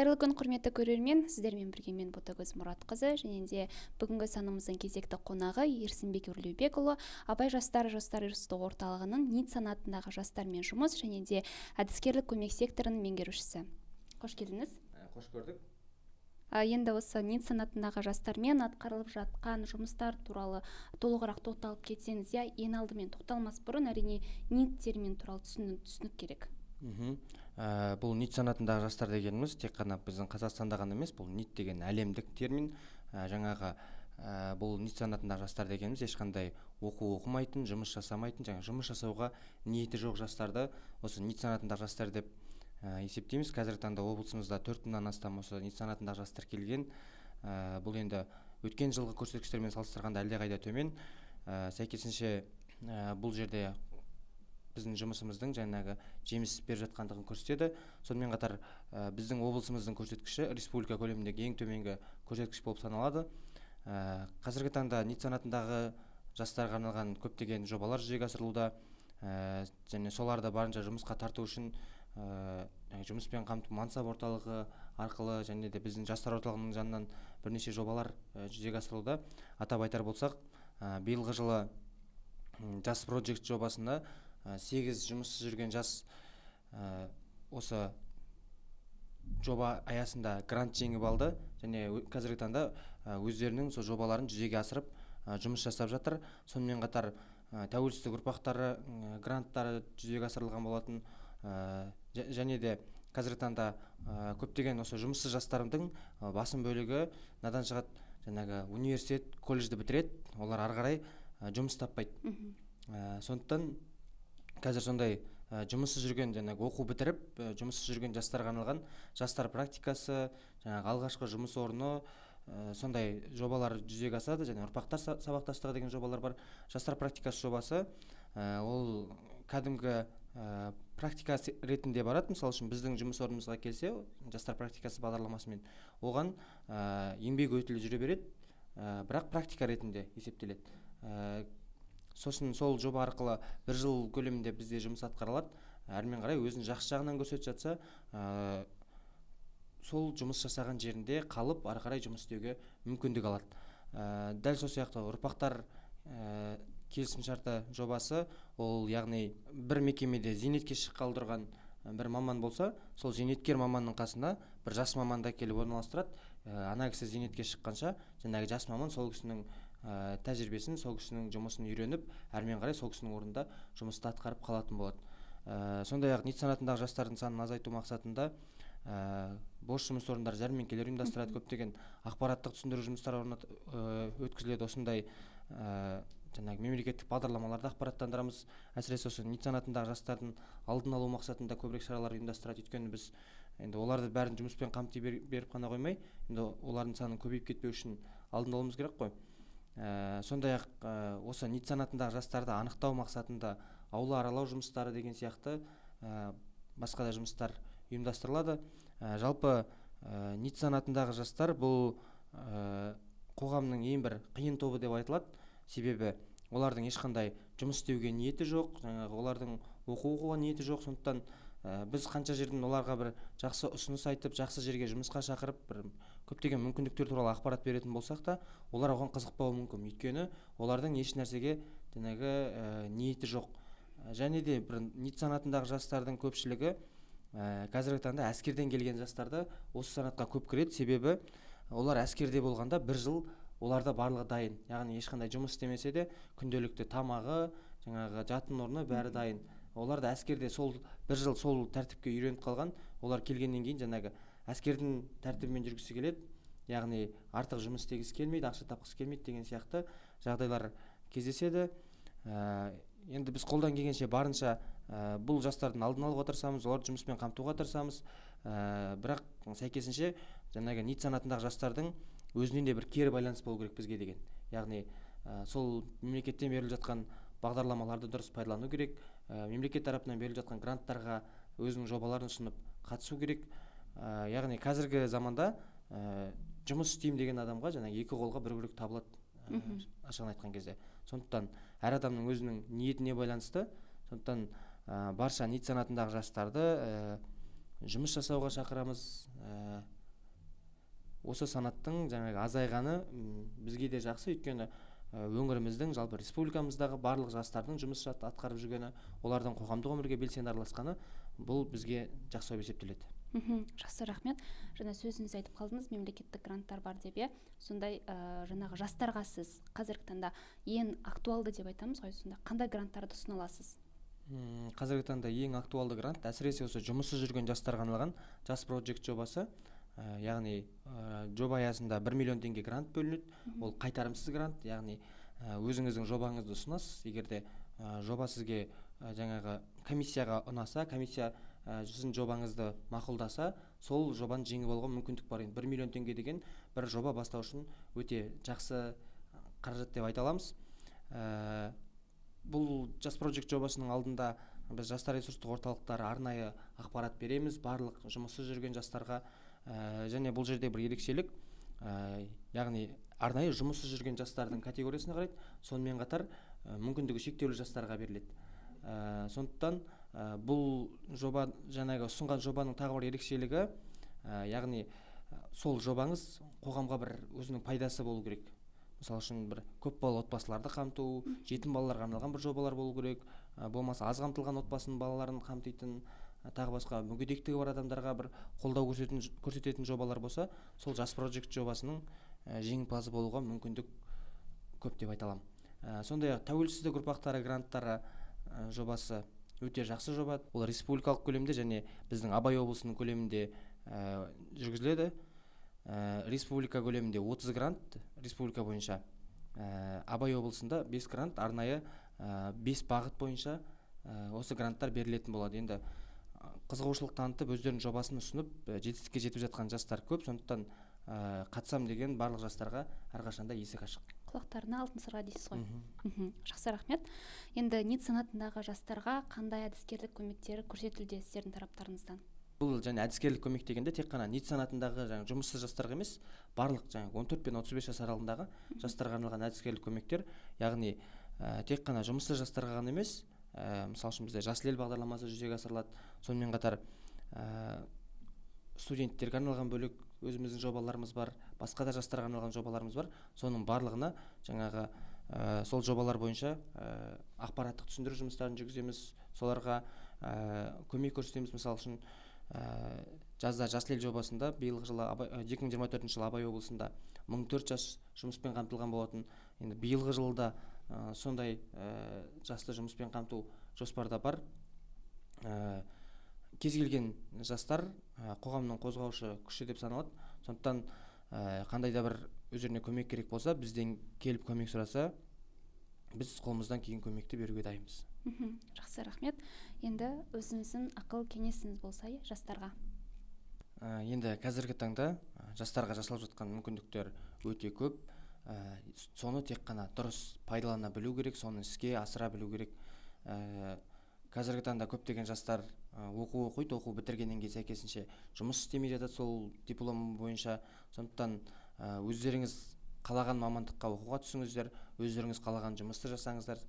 Қайырлы күн, құрметті көрермен! Сіздермен бірге мен, Ботагөз Мұратқызы, және де бүгінгі санымыздың кезекті қонағы Ерсінбек Өрлеубекұлы, Абай жастары жастар ресурстық орталығының НИТ санатындағы жастармен жұмыс және де әдіскерлік көмек секторының меңгерушісі. Қош келдіңіз! Қош көрдік! Енді осы НИТ санатындағы жастармен атқарылып жатқан жұмыстар туралы толығырақ тоқталып кетсеңіз. Иә, ең алдымен, тоқталмас бұрын, әрине, НИТ термині туралы түсінік керек. Бұл НИТ санатындағы жастар дегеніміз тек қана біздің Қазақстанда ғана емес, бұл НИТ деген әлемдік термин. Жаңағы, бұл НИТ санатындағы жастар дегеніміз ешқандай оқу оқымайтын, жұмыс жасамайтын және жұмыс жасауға ниеті жоқ жастарды осы НИТ санатындағы жастар деп есептейміз. Қазіргі таңда облысымызда 4000-нан астам осы НИТ санатындағы жастар келген. Бұл енді өткен жылғы көрсеткіштермен салыстырғанда әлдеқайда төмен. Сәйкесінше, бұл жерде біздің жұмысымыздың жаңағы жеміс беріп жатқандығын көрсетеді. Сонымен қатар біздің облысымыздың көрсеткіші республика көлеміндегі ең төменгі көрсеткіш болып саналады. Қазіргі таңда НИТ санатындағы жастарға арналған көптеген жобалар жүзеге асырылуда және соларды барынша жұмысқа тарту үшін жұмыспен қамту мансап орталығы арқылы және де біздің жастар орталығының жанынан бірнеше жобалар жүзеге асырылуда. Атап айтар болсақ, биылғы жылы Жас Project жобасында сегіз жұмыссыз жүрген жас осы жоба аясында грант жеңіп алды және қазіргі таңда өздерінің сол жобаларын жүзеге асырып, жұмыс жасап жатыр. Сонымен қатар Тәуелсіздік ұрпақтары гранттары жүзеге асырылған болатын. Және де қазіргі таңда көптеген осы жұмыссыз жастардың басым бөлігі надан шығады: жаңағы университет, колледжді бітіреді, олар ары қарай жұмыс таппайды. Сондықтан қазір сондай жұмыссыз жүрген, жаңағы оқу бітіріп, жұмыссыз жүрген жастарға арналған Жастар практикасы, жаңағы алғашқы жұмыс орны, сондай жобалар жүзеге асады және Ұрпақтар сабақтастығы деген жобалар бар. Жастар практикасы жобасы ол кәдімгі практика ретінде барады. Мысалы үшін, біздің жұмыс орнымызға келсе Жастар практикасы бағдарламасымен, оған еңбек өтілі жүре береді, бірақ практика ретінде есептеледі. Сосын сол жоба арқылы бір жыл көлемінде бізде жұмыс атқарылады. Әрмен қарай өзін жақсы жағынан көрсетіп жатса, сол жұмыс жасаған жерінде қалып, ары қарай жұмыс істеуге мүмкіндік алады. Дәл сол сияқты Ұрпақтар келісімшарты жобасы, ол яғни бір мекемеде зейнетке шыққалы тұрған бір маман болса, сол зейнеткер маманның қасына бір жас маманды әкеліп орналастырады. Ана кісі зейнетке шыққанша жаңағы жас маман сол кісінің тәжірибесін, сол кісінің жұмысын үйреніп, әрмен қарай сол кісінің орнында жұмысты атқарып қалатын болады. Сондай ақ НИТ санатындағы жастардың санын азайту мақсатында бос жұмыс орындары жәрмеңкелер ұйымдастырады, көптеген ақпараттық түсіндіру жұмыстары өткізіледі. Осындай жаңағы мемлекеттік бағдарламаларды ақпараттандырамыз. Әсіресе осы НИТ санатындағы жастардың алдын алу мақсатында көбірек шаралар ұйымдастырады, өйткені біз енді оларды бәрін жұмыспен қамти беріп қана қоймай, енді олардың санын көбейіп кетпеу үшін алдын алуымыз керек қой. Сондай ақ осы НИТ санатындағы жастарды анықтау мақсатында аула аралау жұмыстары деген сияқты басқа да жұмыстар ұйымдастырылады. Жалпы, НИТ санатындағы жастар бұл қоғамның ең бір қиын тобы деп айтылады, себебі олардың ешқандай жұмыс істеуге ниеті жоқ, жаңағы олардың оқу оқуға ниеті жоқ. Сондықтан біз қанша жерден оларға бір жақсы ұсыныс айтып, жақсы жерге жұмысқа шақырып, бір көптеген мүмкіндіктер туралы ақпарат беретін болсақ та, олар оған қызықпауы мүмкін, өйткені олардың еш нәрсеге жаңағы ниеті жоқ. Және де бір НИТ санатындағы жастардың көпшілігі, қазіргі таңда әскерден келген жастар да осы санатқа көп кіреді, себебі олар әскерде болғанда бір жыл оларда барлығы дайын, яғни ешқандай жұмыс істемесе де, күнделікті тамағы, жаңағы жатын орны, бәрі дайын. Олар да әскерде сол бір жыл сол тәртіпке үйреніп қалған. Олар келгеннен кейін жаңағы әскердің тәртібімен жүргісі келеді, яғни артық жұмыс істегісі келмейді, ақша тапқысы келмейді деген сияқты жағдайлар кездеседі. Енді біз қолдан келгенше барынша бұл жастардың алдын алуға тырысамыз, оларды жұмыспен қамтуға тырысамыз. Бірақ сәйкесінше жаңағы НИТ санатындағы жастардың өзінен де бір кері байланыс болу керек бізге деген, яғни сол мемлекеттен беріліп жатқан бағдарламаларды дұрыс пайдалану керек, мемлекет тарапынан беріліп жатқан гранттарға өзінің жобаларын ұсынып қатысу керек. Яғни қазіргі заманда жұмыс істеймін деген адамға жаңағы екі қолға бір күрек табылады, ашығын айтқан кезде. Сондықтан әр адамның өзінің ниетіне байланысты. Сондықтан барша НИТ санатындағы жастарды Жұмыс жасауға шақырамыз. Осы санаттың жаңағы азайғаны бізге де жақсы, өйткені өңіріміздің, жалпы республикамыздағы барлық жастардың жұмыс атқарып жүргені, олардың қоғамдық өмірге белсенді араласқаны, бұл бізге жақсы болып есептеледі. Жақсы, рахмет. Жаңа сөзіңізде айтып қалдыңыз, мемлекеттік гранттар бар деп, иә. Сондай жаңағы жастарға сіз қазіргі таңда ең актуалды деп айтамыз ғой, сонда қандай гранттарды ұсына аласыз? Қазіргі таңда ең актуалды грант, әсіресе осы жұмыссыз жүрген жастарға арналған «Жас проджект» жобасы. Яғни жоба аясында 1 миллион теңге грант бөлінеді. Ол қайтарымсыз грант, яғни өзіңіздің жобаңызды ұсынасыз. Егер де жоба сізге жаңағы комиссияға ұнаса, комиссия сіздің жобаңызды мақұлдаса, сол жобаны жеңіп алуға мүмкіндік бар. Енді 1 миллион теңге деген бір жоба бастау үшін өте жақсы қаражат деп айта аламыз. Бұл «Жас проджект» жобасының алдында біз, жастар ресурстық орталықтары, арнайы ақпарат береміз барлық жұмыссыз жүрген жастарға. Және бұл жерде бір ерекшелік, яғни арнайы жұмыссыз жүрген жастардың категориясына қарайды, сонымен қатар мүмкіндігі шектеулі жастарға беріледі. Сондықтан бұл жоба, жаңағы ұсынған жобаның тағы бір ерекшелігі, яғни сол жобаңыз қоғамға бір өзінің пайдасы болу керек. Мысалы үшін, бір көпбалалы отбасыларды қамту, жетім балаларға арналған бір жобалар болу керек, болмаса аз қамтылған отбасының балаларын қамтитын, тағы басқа мүгедектігі бар адамдарға бір қолдау көрсететін жобалар болса, сол «Жас проджект» жобасының жеңімпазы болуға мүмкіндік көп деп айта аламын. Сондай ақ «Тәуелсіздік ұрпақтары» гранттары жобасы өте жақсы жоба. Ол республикалық көлемде және біздің Абай облысының көлемінде жүргізіледі. Республика көлемінде 30 грант республика бойынша, Абай облысында 5 грант, арнайы 5 бағыт бойынша осы гранттар берілетін болады. Енді қызығушылық танытып, өздерінің жобасын ұсынып, жетістікке жетіп жатқан жастар көп. Сондықтан қатысам деген барлық жастарға әрқашанда есік ашық. Құлақтарына алтын сырға дейсіз ғой. Жақсы, рахмет. Енді НИТ санатындағы жастарға қандай әдіскерлік көмектері көрсетілуде сіздердің тараптарыңыздан? Бұл және әдіскерлік көмек дегенде тек қана НИТ санатындағы жаңағы жұмыссыз жастарға емес, барлық жаңағы 14 пен 35 жас аралығындағы жастарға арналған әдіскерлік көмектер. Яғни тек қана жұмыссыз жастарға ғана емес, мысалы үшін, бізде «Жасыл ел» бағдарламасы жүзеге асырылады. Сонымен қатар студенттерге арналған бөлек өзіміздің жобаларымыз бар, басқа да жастарға арналған жобаларымыз бар. Соның барлығына жаңағы сол жобалар бойынша ақпараттық түсіндіру жұмыстарын жүргіземіз, соларға көмек көрсетеміз. Мысалы үшін, жазда «Жасыл ел» жобасында биылғы жылы, 2024 жылы Абай облысында 1004 жас жұмыспен қамтылған болатын. Енді биылғы жылда сондай жасты жұмыспен қамту жоспарда бар. Кез келген жастар қоғамның қозғаушы күші деп саналады. Сондықтан қандай да бір өздеріне көмек керек болса, бізден келіп көмек сұраса, біз қолымыздан келген көмекті беруге дайынбыз. Жақсы, рахмет. Енді өзіңіздің ақыл кеңесіңіз болса, иә, жастарға. Енді қазіргі таңда жастарға жасалып жатқан мүмкіндіктер өте көп. Соны тек қана дұрыс пайдалана білу керек, соны іске асыра білу керек. Қазіргі таңда көптеген жастар оқу оқиды, оқу бітіргеннен кейін сәйкесінше жұмыс істемей жатады сол диплом бойынша. Сондықтан өздеріңіз қалаған мамандыққа оқуға түсіңіздер, өздеріңіз қалаған жұмысты жасаңыздар.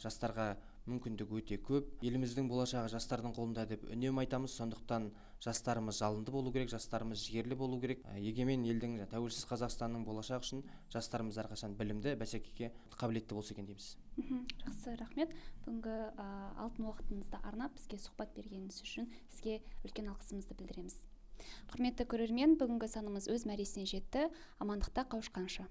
Жастарға мүмкіндік өте көп. Еліміздің болашағы жастардың қолында деп үнемі айтамыз. Сондықтан жастарымыз жалынды болу керек, жастарымыз жігерлі болу керек. Егемен елдің, тәуелсіз Қазақстанның болашағы үшін жастарымыз әрқашан білімді, бәсекеге қабілетті болса екен дейміз. Жақсы, рахмет. Бүгінгі алтын уақытыңызды арнап, бізге сұхбат бергеніңіз үшін сізге үлкен алғысымызды білдіреміз. Құрметті көрермен, бүгінгі санымыз өз мәресіне жетті. Амандықта қауышқанша.